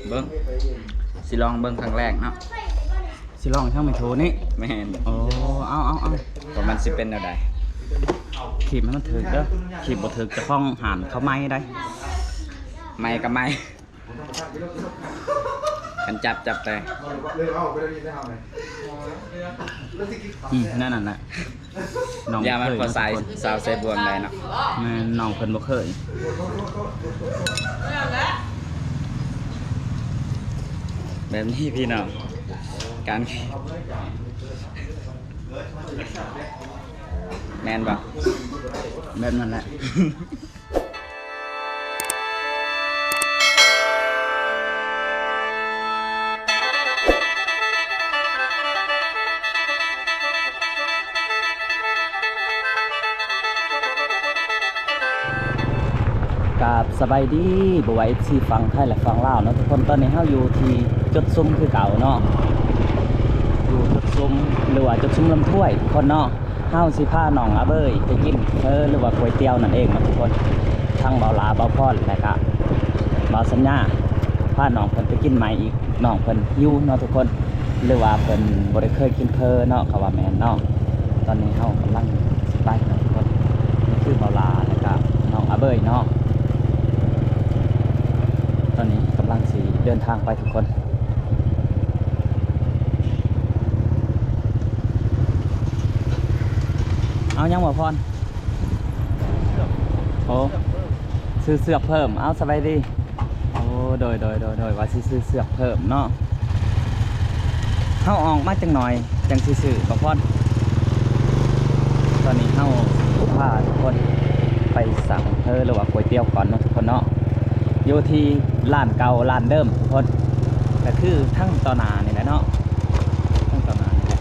ເບິ່ງ ຊິລອງເບິ່ງຄັ້ງແລກເນາະ ຊິລອງທັງໄມໂທນີ້. ແມ່ນ. ໂອ້ ເອົາ ເອົາ ເອົາ ວ່າມັນຊິເປັນແນວໃດ. ຄີບໃຫ້ມັນຖືກເດີ ຄີບບໍ່ຖືກເຈົ້າຂອງຮ້ານເຂົາໄໝໄດ໋. ໄໝກໍໄໝ ຄັນຈັບ ຈັບແຕ່ ອືມ ແນວນັ້ນແຫຼະ. ນ້ອງ ຢ່າມາ ບໍ່ເຄີຍ ພວກສາຍ ເນາະ ສາວໃສ່ບ່ວງໄດ້ເນາະ. ແມ່ນ ນ້ອງເພິ່ນບໍ່ເຄີຍ. ແບບນີ້ພີ່ນ້ອງ ການ ແມ່ນບໍ່? ແບບນັ້ນແຫຼະ. ກາບສະບາຍດີ ບໍ່ວ່າເອັຟຊີຝັ່ງໄທ ແລະ ຝັ່ງລາວເນາະທຸກຄົນ. ຕອນນີ້ເຮົາຢູ່ທີ່ຈຸດຊຸມຄືເກົ່າເນາະ ຢູ່ຈຸດຊຸມ ຫຼືວ່າຈຸດຊຸມລຳຖ້ວຍທຸກຄົນເນາະ. ເຮົາຊິພານ້ອງອາເບີຍໄປກິນເຝີ ຫຼືວ່າກ໋ວຍຕຽວນັ້ນເອງເນາະທຸກຄົນ. ທັງບ່າວຫຼ້າ ບ່າວພອນ ແລະກະບ່າວສັນຍາ ພານ້ອງເພິ່ນໄປກິນໃໝ່ອີກ. ນ້ອງເພິ່ນຫິວເນາະທຸກຄົນ ຫຼືວ່າເພິ່ນບໍ່ໄດ້ເຄີຍກິນເຝີເນາະ ເຂົາວ່າແມ່ນເນາະ. ຕອນນີ້ເຮົາກຳລັງຊິໄປເນາະທຸກຄົນ. ນີ້ຄືບ່າວຫຼ້າ ແລະກະນ້ອງອາເບີຍເນາະ. ຕອນນີ້ກຳລັງຊິເດີນທາງໄປທຸກຄົນ. ເອົາຫຍັງບໍ່ພອນ? ໂອ້ ຊື້ເຊືອກເພີ່ມ. ເອົາ ສະບາຍດີ. ໂອ້ ໂດຍ ໂດຍ ໂດຍ ໂດຍ ວ່າຊິຊື້ເຊືອກເພີ່ມເນາະ. ເຮົາອອກມາຈັກໜ່ອຍຈັ່ງຊິຊື້ບໍ່ພອນ. ຕອນນີ້ເຮົາພາທຸກຄົນໄປສັ່ງເຝີ ຫຼືວ່າກ໋ວຍຕຽວກ່ອນເນາະທຸກຄົນເນາະ. ຢູ່ທີ່ຮ້ານເກົ່າຮ້ານເດີມທຸກຄົນ ກະຄືທັງຕໍ່ໜ້ານີ້ແຫຼະເນາະ ທັງຕໍ່ໜ້ານີ້ແຫຼະ.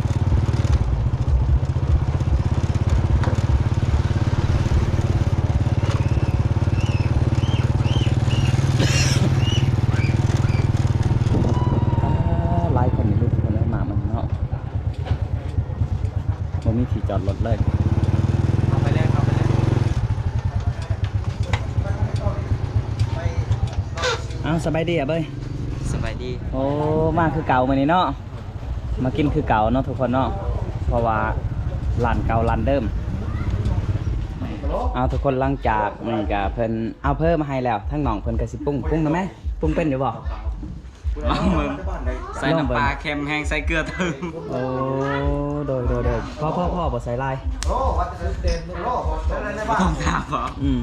ອ່າ ຫຼາຍຄົນຢູ່ທຸກຄົນເລີຍ ມາມື້ນີ້ເນາະ ບໍ່ມີທີ່ຈອດລົດເລີຍ. ເຂົ້າໄປເລີຍ ເຂົ້າໄປເລີຍ. ເອົາ ສະບາຍດີອາເບີຍ. ສະບາຍດີ. ໂອ້ ມາຄືເກົ່າມື້ນີ້ເນາະ ມາກິນຄືເກົ່າເນາະທຸກຄົນເນາະ ເພາະວ່າຮ້ານເກົ່າຮ້ານເດີມ. ເອົາ ທຸກຄົນ ຫຼັງຈາກນີ້ກະເພິ່ນເອົາເຝີມາໃຫ້ແລ້ວ ທາງນ້ອງເພິ່ນກະຊິປຸງ ປຸງນຳແມ ປຸງເປັນຢູ່ບໍ່? ລອງເບິ່ງ ໃສ່ນ້ຳປາເຄັມແຮງ ໃສ່ເກືອເຕີມ. ໂອ້ ໂດຍ ໂດຍ ໂດຍ. ພໍ ພໍ ພໍບໍ່ໃສ່ຫຼາຍ ບໍ່ຕ້ອງຖາມບໍ? ອືມ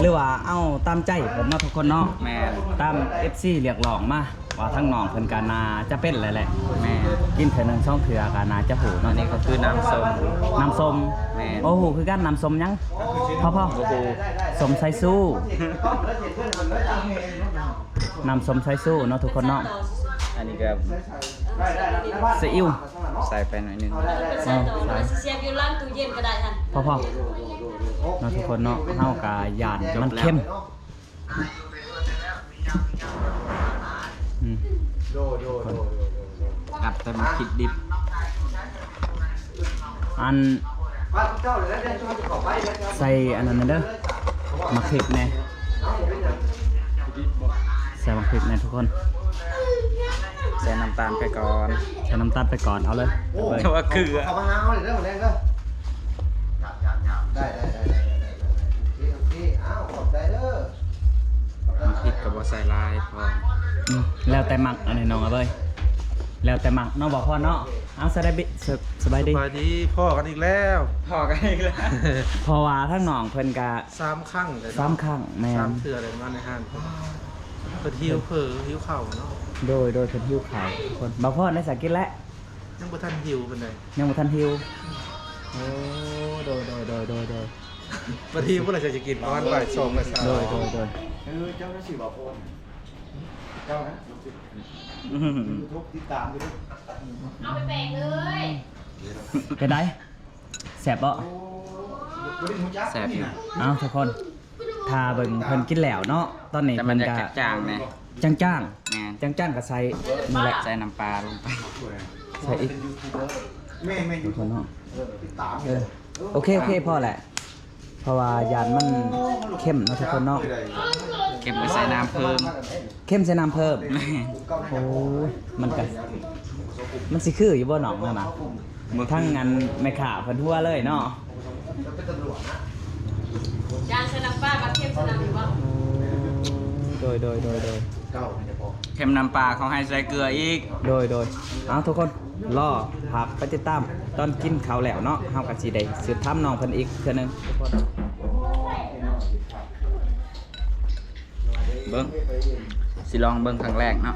ຫຼືວ່າເອົາຕາມໃຈເພິ່ນເນາະທຸກຄົນເນາະ. ແມ່ນ ຕາມເອັຟຊີຮຽກຮ້ອງມາ ວ່າທາງນ້ອງເພິ່ນກະໜ້າຈະເປັນແລ້ວແຫຼະ. ແມ່ນ ກິນເທື່ອໜຶ່ງສອງເທື່ອກະໜ້າຈະຮູ້ເນາະ. ອັນນີ້ກະຄືນ້ຳສົ້ມ ນ້ຳສົ້ມ. ແມ່ນ ໂອ້ ຮູ້ຄືກັນ ນ້ຳສົ້ມຫຍັງ? ພໍ ພໍ ບໍ່ຮູ້ ສົ້ມສາຍຊູ. ນ້ຳສົ້ມສາຍຊູເນາະທຸກຄົນເນາະ. ອັນນີ້ກະ ຊີອິ້ວ ໃສ່ໄປໜ້ອຍໜຶ່ງ. ເອີ ໃສ່ ເສຍບຢູ່ຫຼັງຕູ້ເຢັນກະໄດ້ຫັ້ນ. ພໍ ພໍ ເນາະທຸກຄົນເນາະ ເຮົາກະຢ້ານມັນເຄັມ. ອືມ ໂດຍ ໂດຍ ໂດຍ ໂດຍ ໂດຍ ໂດຍ. ອັດແຕ່ໝາກພິກດິບ ອັນ ໃສ່ອັນນັ້ນເດີ ໝາກພິກແດ່ ໃສ່ໝາກພິກແດ່ທຸກຄົນ. ໃສ່ນ້ຳຕານໄປກ່ອນ ໃສ່ນ້ຳຕານໄປກ່ອນ ເອົາເລີຍ. ໂອ້ ເອີ ແຕ່ວ່າເກືອ ເຂົ້າມາຫາເຮົາເດີ ແດງເດີ. ໄດ້ ໄດ້ ໄດ້ ໄດ້ ໂອເຄ ໂອເຄ. ອ້າວ ຂອບໃຈເດີ. ນ້ຳພິກກະບໍ່ໃສ່ຫຼາຍພໍ. ອືມ ແລ້ວແຕ່ມັກ ອັນນີ້ນ້ອງອາເບີຍ ແລ້ວແຕ່ມັກເນາະ ບໍ່ພໍເນາະ. ເອົາ ສະບາຍດີ ສະ ສະບາຍດີ ສະບາຍດີ. ພໍ້ກັນອີກແລ້ວ ພໍ້ກັນອີກແລ້ວ ເພາະວ່າທາງນ້ອງເພິ່ນກະ ສາມຄັ້ງແລ້ວເນາະ ສາມຄັ້ງ. ແມ່ນ ສາມເທື່ອແລ້ວ ມາໃນຮ້ານເພິ່ນ ເພິ່ນຫິວເຝີ ຫິວເຂົ້າເນາະ. ໂດຍ ໂດຍ ເພິ່ນຫິວເຂົ້າທຸກຄົນ. ບໍ່ພໍໄດ້ສາກິນແລ້ວ ຍັງບໍ່ທັນຫິວປານໃດ ຍັງບໍ່ທັນຫິວ. ໂອ້ ໂດຍ ໂດຍ ໂດຍ ໂດຍ ໂດຍ. ບັດນີ້ພວກເຮົາຈະກິນປະມານບ່າຍສອງ ບ່າຍສາມ. ໂດຍ ໂດຍ ໂດຍ. ເອີ ເຈົ້ານະ ຊື່ວ່າໂພນ ເຈົ້ານະ ຢູທູບ ຕິດຕາມຢູ່ເດີ. ເອົາໄປແປງເລີຍ. ເປັນໃດ? ແຊບບໍ່? ໂອ້ ບໍ່ໄດ້ຮູ້ຈັກ ແຊບຢູ່. ເອົາ ທຸກຄົນ ຖ້າເບິ່ງເພິ່ນກິນແລ້ວເນາະ ຕອນນີ້ເພິ່ນກະຈາງໆແດ່ ຈາງໆ. ແມ່ນ ຈາງໆກະໃສ່ນີ້ແຫຼະ ໃສ່ນ້ຳປາລົງໄປ ໃສ່ອີກ. ແມ່ນໆ ທຸກຄົນເນາະ. ເອີ ຕິດຕາມ ເອີ ໂອເຄ ໂອເຄ ພໍແຫຼະ ເພາະວ່າຢ້ານມັນເຄັມເນາະທຸກຄົນເນາະ. ເຄັມກໍໃສ່ນ້ຳເພີ່ມ ເຄັມໃສ່ນ້ຳເພີ່ມ. ແມ່ນ. ໂອ້ຍ ມັນກະ ມັນຊິຄືຢູ່ບໍ່ນ້ອງນັ້ນນະ? ບໍ່ຄື. ທັງອັນແມ່ຄ້າເພິ່ນຫົວເລີຍເນາະ. ຈາງໃສ່ນ້ຳປາ ບັດເຄັມໃສ່ນ້ຳອີກບໍ່? ໂດຍ ໂດຍ ໂດຍ ໂດຍ. ເຄັມນ້ຳປາ ເຂົາໃຫ້ໃສ່ເກືອອີກ. ໂດຍ ໂດຍ. ເອົາ ທຸກຄົນ ລໍຖ້າໄປຕິດຕາມຕອນກິນເຂົ້າແລ້ວເນາະ, ເຮົາກໍຊິໄດ້ສືບຖາມນ້ອງເພິ່ນອີກເທື່ອໜຶ່ງ ທຸກຄົນ. ເບິ່ງ ຊິລອງເບິ່ງຄັ້ງແລກເນາະ.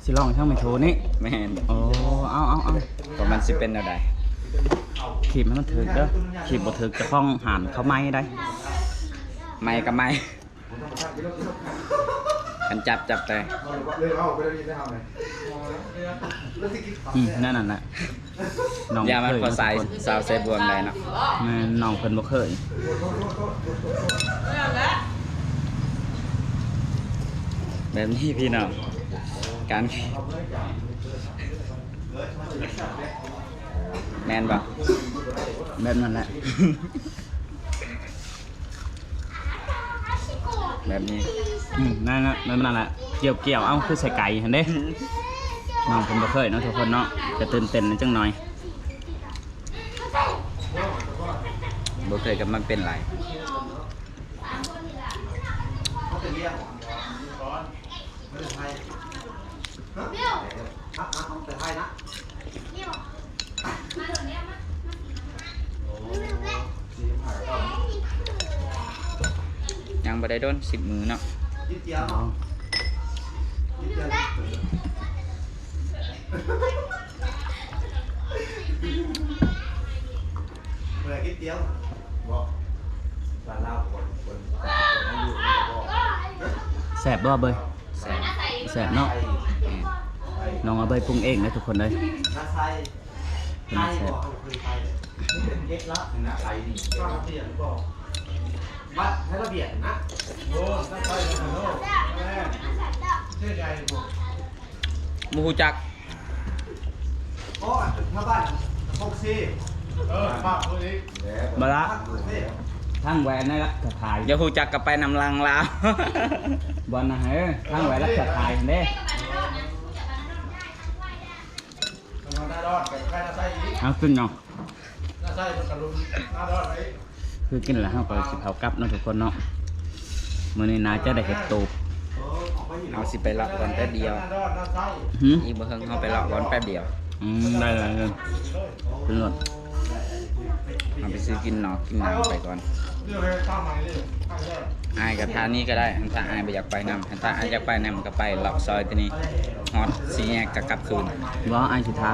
ຊິລອງທັງໄມໂທນີ້. ແມ່ນ. ໂອ້ ເອົາ ເອົາ ເອົາ ວ່າມັນຊິເປັນແນວໃດ. ຂີດໃຫ້ມັນຖືກເດີ, ຂີດບໍ່ຖືກເຈົ້າຂອງຮ້ານເຂົາໄໝໄດ໋. ໄໝກໍໄໝ. ຄັນຈັບ ຈັບແຕ່ ອືມ ແນວນັ້ນແຫຼະ. ນ້ອງ ຢ່າມາ ເຄີຍ ພໍສາຍ ເນາະ ສາວໃສ່ບ່ວງໄດ້ເນາະ. ແມ່ນ, ນ້ອງເພິ່ນບໍ່ເຄີຍ. ແບບນີ້ພີ່ນ້ອງ ການ ແມ່ນບໍ່? ແບບນັ້ນແຫຼະ. ແບບນີ້. ອືມ ນັ້ນນະ ແບບນັ້ນແຫຼະ. ກ່ຽວໆ ເອົ້າ ຄືໃສ່ໄກ່ຫັ້ນເດ້. ນ້ອງເພິ່ນບໍ່ເຄີຍເນາະ ທຸກຄົນເນາະ, ກະຕື່ນເຕັ້ນໜ້ອຍຈັກໜ້ອຍ. ບໍ່ເຄີຍກໍມັນເປັນຫຼາຍ. ຍັງບໍ່ໄດ້ດົນ ສິບມື້ເນາະ. ແຊບບໍ່ເບີຍ? ແຊບ ແຊບເນາະ. ນ້ອງອາເບີຍປຸງເອງເດີທຸກຄົນເດີ. ເປັນແຊບ. ບໍ່ຮູ້ຈັກ. ບໍ່ລະ ທາງແຫວນໃນລັດກະຂາຍ. ຢ່າຮູ້ຈັກກໍໄປນຳຫຼັງລາວ. ບ່ອນນະເຮີ ທາງແຫວນລັດກະຂາຍເດ້. ເອົາຂຶ້ນເນາະ. ຄືກິນແລ້ວເຮົາກໍຊິເຜົາກັບເນາະທຸກຄົນເນາະ. ມື້ນີ້ໜ້າຈະໄດ້ເຮັດໂຕບ. ເຮົາຊິໄປເລາະກ່ອນແປັບດຽວ. ຫື? ອີກບໍ່ເຫິງເຮົາໄປເລາະກ່ອນແປັບດຽວ. ອືມ ໄດ້ໆ ເລີຍ. ຂຶ້ນລົດ. ເຮົາໄປຊື້ກິນນອກກິນຫຍັງໄປກ່ອນ. ອ້າຍກໍທ່ານີ້ກໍໄດ້ ຄັນຖ້າອ້າຍບໍ່ຢາກໄປນຳ. ຄັນຖ້າອ້າຍຢາກໄປນຳກໍໄປເລາະຊອຍຕົວນີ້ ຮອດສີ່ແຍກກໍກັບຄືນ. ບໍ່ ອ້າຍຊິຖ້າ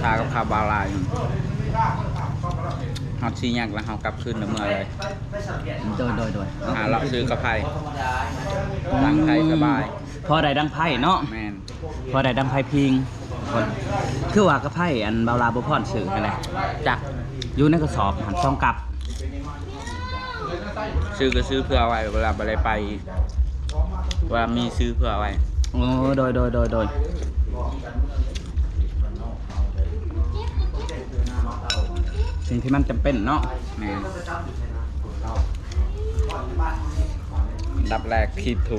ຖ້າກັບຂ້າວບ່າວຫຼາຍ. ຮອດສີ່ແຍກແລ້ວເຮົາກັບຄືນແລ້ວເມືອເລີຍ. ໂດຍ ໂດຍ ໂດຍ. ຫາເລາະຊື້ກັບໄຜ່ ອືມ ດັງໄຟສະບາຍ. ພໍໄດ້ດັງໄຟເນາະ. ແມ່ນ. ພໍໄດ້ດັງໄຟພິງ. ຄືວ່າກັບໄຜ່ອັນບ່າວລາວບໍ່ພອນຊື້ຫັ້ນແຫຼະ ຈັກຢູ່ໃນກະສອບຫັ້ນ ສອງກັບ. ຊື້ກໍຊື້ເພື່ອໄວ້ ເວລາບໍ່ໄດ້ໄປ ວ່າມີຊື້ເພື່ອໄວ້. ໂອ້ ໂດຍ ໂດຍ ໂດຍ ໂດຍ. ສິ່ງທີ່ມັນຈຳເປັນເນາະ. ແມ່ນ. ອັນດັບແລກ keep to.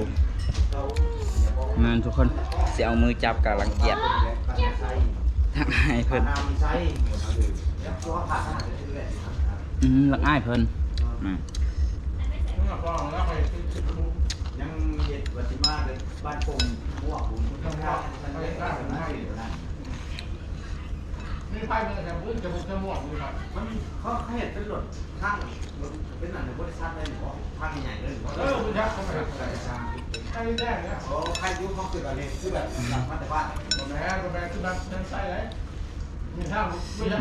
ແມ່ນທຸກຄົນ. ຊິເອົາມືຈັບກໍລັງກຽດ ທັກອາຍເພິ່ນ. ອືມ ລັກອາຍເພິ່ນ. ແມ່ນ. ຍັງເຮັດວ່າຊິມາເດີ ບ້ານປົງໝວກບຸນ ເຂົາເຮັດເປັນລົດ ທາງເປັນອັນບໍລິສັດເລີຍບໍ ທາງໃຫຍ່ໆເລີຍບໍ? ເອີ ບໍ່ຈັກ ເຂົາເຮັດໄປແລ້ວ ໂອ້ ໃຜຢູ່ເຂົາຄິດວ່າເຮັດຄືແບບ ມາແຕ່ບ້ານ ບໍ່ແມ່ນ ບໍ່ແມ່ນ ຄືແບບເປັນໄຊເດ້ ມີທາງ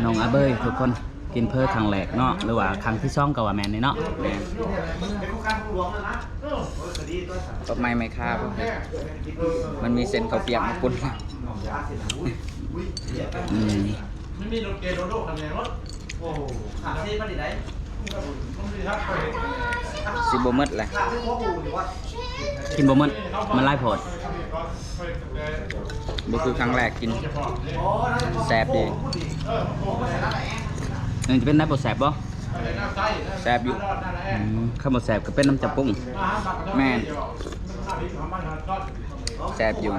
ນ້ອງອາເບີຍທຸກຄົນ ກິນເຝີຄັ້ງແລກເນາະ ຫຼືວ່າຄັ້ງທີສອງກໍວ່າແມ່ນນີ້ເນາະ. ແມ່ນ. ເປັນໂຄງການຂອງຫຼວງນັ້ນນະ ເອີ ເອີ ກໍດີຕົວ ຕົ້ນໄມ້ໄມ້ຄາບໍ່ ມັນມີເສັ້ນເຂົ້າປຽກມາປຸ້ນ. ອືມ ມັນມີລົດເກໂລໂລຄັນໃຫຍ່ລົດ ໂອ້ ຂາເຊໄປໄດ້ ຊິບໍ່ໝົດແຫຼະ ກິນບໍ່ໝົດ ມັນຫຼາຍໂພດ. ບໍ່ຄືຄັ້ງແລກກິນ ແຊບດີ. ອັນນີ້ຈະເປັນໄດ້ບໍ່ແຊບບໍ່? ແຊບຢູ່. ອືມ ຄັນບໍ່ແຊບກໍເປັນນ້ຳຈັບປຸງ. ແມ່ນ ແຊບຢູ່.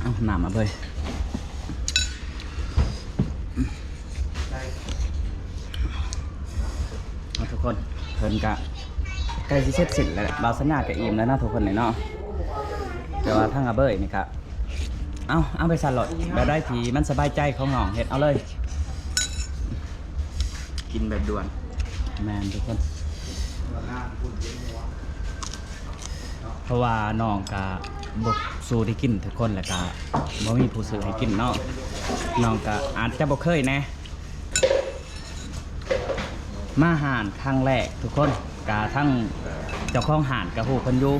ເອົານ້ຳມາເບິ່ງ. ເອົາ ທຸກຄົນ ເພິ່ນກະໃກ້ຊິເສັດສິ້ນແລ້ວແຫຼະ. ບ່າວສັນຍາກະອີ່ມແລ້ວເນາະ ທຸກຄົນນີ້ເນາະ. ແຕ່ວ່າທາງອາເບີຍນີ້ກະ ເອົາ ເອົາໄປຊັ້ນໂລດ. ແບບໃດທີ່ມັນສະບາຍໃຈຂອງນ້ອງ ເຮັດເອົາເລີຍ. ກິນແບບດ່ວນ. ແມ່ນ ທຸກຄົນ. ເພາະວ່ານ້ອງກະບໍ່ສູ່ໄດ້ກິນທຸກຄົນ ແລ້ວກະບໍ່ມີຜູ້ຊື້ໃຫ້ກິນເນາະ. ນ້ອງກະອາດຈະບໍ່ເຄີຍແດ່ ມາຮ້ານຄັ້ງແລກທຸກຄົນ. ກະທັງເຈົ້າຂອງຮ້ານກະຮູ້ເພິ່ນຢູ່.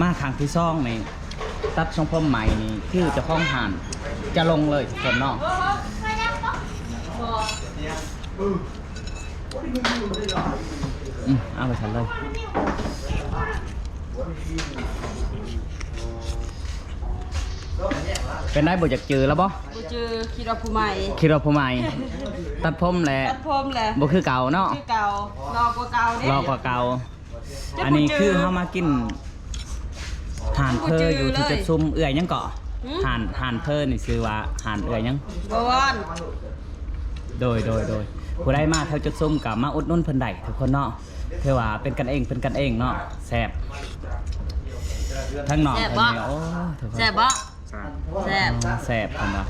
ມາຄັ້ງທີສອງນີ້ ຕັດຊົງຜົມໃໝ່ນີ້ ຄືເຈົ້າຂອງຮ້ານຈະຫຼົງເລີຍທຸກຄົນເນາະ. ອືມ ເອົາໄປຊັ້ນເລີຍ. ເປັນໄດ ບໍ່ຢາກຈື່ແລ້ວບໍ່? ບໍ່ຈື່ ຄິດວ່າຜູ້ໃໝ່. ຄິດວ່າຜູ້ໃໝ່. ຕັດຜົມແຫຼະ. ຕັດຜົມແຫຼະ. ບໍ່ຄືເກົ່າເນາະ. ຄືເກົ່າ. ຫຼໍ່ກວ່າເກົ່າເດ້. ຫຼໍ່ກວ່າເກົ່າ. ອັນນີ້ຄືເຮົາມາກິນຮ້ານເພີຢູ່ທີ່ຈຸດຊຸມ. ເອື້ອຍຫຍັງເກາະ? ຫືມ? ຮ້ານ ຮ້ານເພີນີ້ຊື່ວ່າຮ້ານເອື້ອຍຫຍັງ? ບໍວອນ. ໂດຍ ໂດຍ ໂດຍ. ຜູ້ໃດມາແຖວຈຸດຊຸມກໍມາອຸດໜູນເພິ່ນໄດ້ທຸກຄົນເນາະ. ຖືວ່າເປັນກັນເອງ ເປັນກັນເອງເນາະ. ແຊບ. ທາງນ້ອງເພິ່ນນີ້ ໂອ້ ແຊບບໍ່? ແຊບບໍ່? ແຊບ ແຊບ ເພິ່ນວ່າ.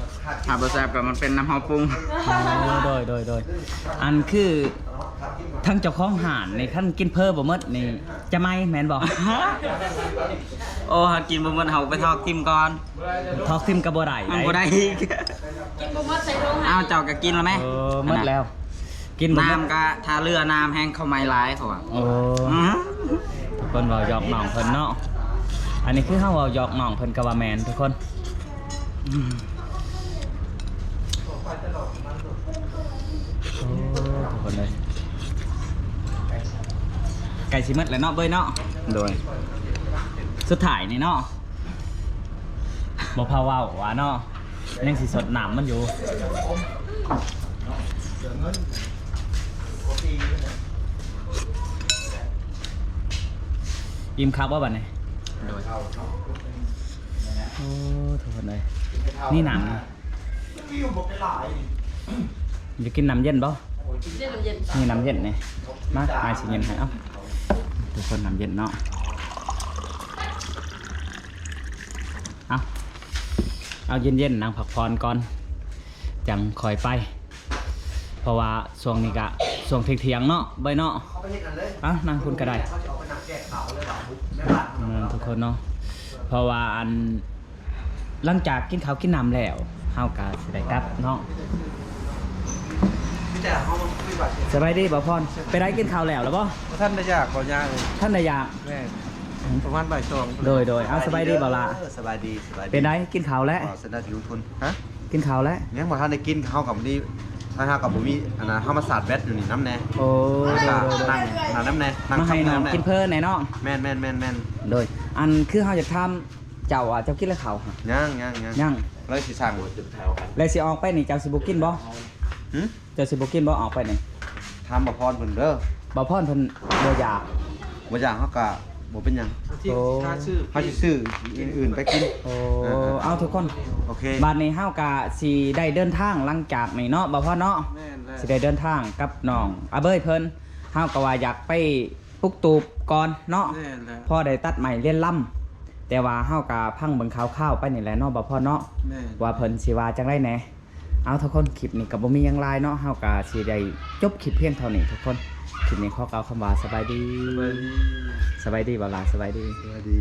ຖ້າບໍ່ແຊບກໍມັນເປັນນ້ຳເຮົາປຸງ. ໂອ້ ໂດຍ ໂດຍ ໂດຍ. ອັນຄືທາງເຈົ້າຂອງຮ້ານນີ້ ຄັນກິນເພີບໍ່ໝົດນີ້ຈະໄໝແມ່ນບໍ່? ໂອ້ ເຮົາກິນບໍ່ໝົດ ເຮົາໄປທອກຖິ້ມກ່ອນ. ທອກຖິ້ມກໍບໍ່ໄດ້. ມັນບໍ່ໄດ້ອີກ. ກິນບໍ່ໝົດໃສ່ຖົງໃຫ້. ອ້າວ ເຈົ້າກໍກິນແລ້ວແມ? ເອີ ໝົດແລ້ວ. ກິນບໍ່ໝົດ. ນ້ຳກະຖ້າເຫຼືອນ້ຳແຮງເຂົາໃໝ່ຫຼາຍເຂົາວ່າ. ໂອ້ ອືມ ເພິ່ນເວົ້າຢອກນ້ອງເພິ່ນເນາະ. ອັນນີ້ຄືເຮົາເວົ້າຢອກນ້ອງເພິ່ນກໍວ່າແມ່ນທຸກຄົນ. ອືມ ໂອ້ ທຸກຄົນເອີຍ ໃກ້ຊິໝົດແລ້ວເນາະເບີຍເນາະ. ໂດຍ ສຸດທ້າຍນີ້ເນາະ ບໍ່ພາເວົ້າວ່າເນາະ. ຍັງຊິສົດນ້ຳມັນຢູ່. ອີ່ມຄັກບໍ່ບັດນີ້? ໂດຍ. ໂອ້ ທຸກຄົນເອີຍ ນີ້ນ້ຳ ຢາກກິນນ້ຳເຢັນບໍ່? ກິນນ້ຳເຢັນ. ນີ້ນ້ຳເຢັນນີ້ ມາ ອ້າຍຊິເຢັນໃຫ້. ເອົາ ທຸກຄົນ ນ້ຳເຢັນເນາະ. ເອົາ ເອົາເຢັນໆ ນັ່ງພັກຜ່ອນກ່ອນ ຈັ່ງຄ່ອຍໄປ ເພາະວ່າຊ່ວງນີ້ກະຊ່ວງທ່ຽງໆເນາະ ເບີຍເນາະ. ເອົາ ນັ່ງພຸ້ນກະໄດ້. ແມ່ນ ທຸກຄົນເນາະ ເພາະວ່າອັນ ຫຼັງຈາກກິນເຂົ້າກິນນ້ຳແລ້ວ ເຮົາກະຊິໄດ້ກັບເນາະ. ສະບາຍດີບ່າວພອນ. ເປັນໃດ ກິນເຂົ້າແລ້ວລະບໍ່? ບໍ່ທັນໄດ້ຢາກ ເວົ້າຍາກເລີຍ. ທັນໄດ້ຢາກ. ແມ່ນ ປະມານບ່າຍສອງ. ໂດຍໆ. ເອົາ ສະບາຍດີບ່າວຫຼ້າ. ເອີ ສະບາຍດີ ສະບາຍດີ. ເປັນໃດ ກິນເຂົ້າແລ້ວ? ອໍ ສັນດານສີມຸງຄຸນ. ຮະ? ກິນເຂົ້າແລ້ວ? ຍັງບໍ່ທັນໄດ້ກິນ. ເຮົາກັບນີ້ ທາງເຮົາກັບບໍ່ມີອັນນະ ເຮົາມາສາດແບັດຢູ່ນີ້ນຳແດ່. ໂອ້ ໂດຍໆໆ. ມານັ່ງ ມານຳແດ່ ນັ່ງ ມາໃຫ້ນ້ອງກິນເພີແດ່ເນາະ. ແມ່ນໆໆໆ. ໂດຍ ອັນຄືເຮົາຢາກຖາມ ເຈົ້າວ່າເຈົ້າກິນແລ້ວເຂົ້າຫະ? ຍັງໆໆ. ຍັງ. ແລ້ວຊິສັ່ງ ແລ້ວຊິອອກໄປນີ້ ເຈົ້າຊິບໍ່ກິນບໍ່? ຫື? ເຈົ້າຊິບໍ່ກິນບໍ່ ອອກໄປນີ້? ຖາມບ່າວພອນເພິ່ນເດີ. ບ່າວພອນເພິ່ນບໍ່ຢາກ. ບໍ່ຢາກ ເຮົາກະບໍ່ເປັນຫຍັງ. ໂອ້ ເຮົາຊິຊື້ ເຮົາຊິຊື້ອື່ນໆໄປກິນ. ໂອ້ ເອີໆ. ເອົາ ທຸກຄົນ ໂອເຄ ບາດນີ້ເຮົາກະຊິໄດ້ເດີນທາງ ຫຼັງຈາກນີ້ເນາະ ບ່າວພອນເນາະ. ແມ່ນແລ້ວ ຊິໄດ້ເດີນທາງກັບນ້ອງອາເບີຍເພິ່ນ. ເຮົາກະວ່າຢາກໄປປຸກຕູບກ່ອນເນາະ. ແມ່ນແລ້ວ ພໍໄດ້ຕັດໄມ້ລຽນລຳ. ແຕ່ວ່າເຮົາກະຟັງເບິ່ງຂ່າວໆໄປນີ້ແຫຼະເນາະ ບ່າວພອນເນາະ. ແມ່ນ ວ່າເພິ່ນຊິວ່າຈັ່ງໃດແດ່. ເອົາ ທຸກຄົນ ຄລິບນີ້ກໍບໍ່ມີຫຍັງຫຼາຍເນາະ ເຮົາກໍຊິໄດ້ຈົບຄລິບພຽງເທົ່ານີ້ທຸກຄົນ. ຄລິບນີ້ຂໍກ່າວຄຳວ່າສະບາຍດີ. ສະບາຍດີ ສະບາຍດີບ່າວຫຼ້າ ສະບາຍດີ ສະບາຍດີ.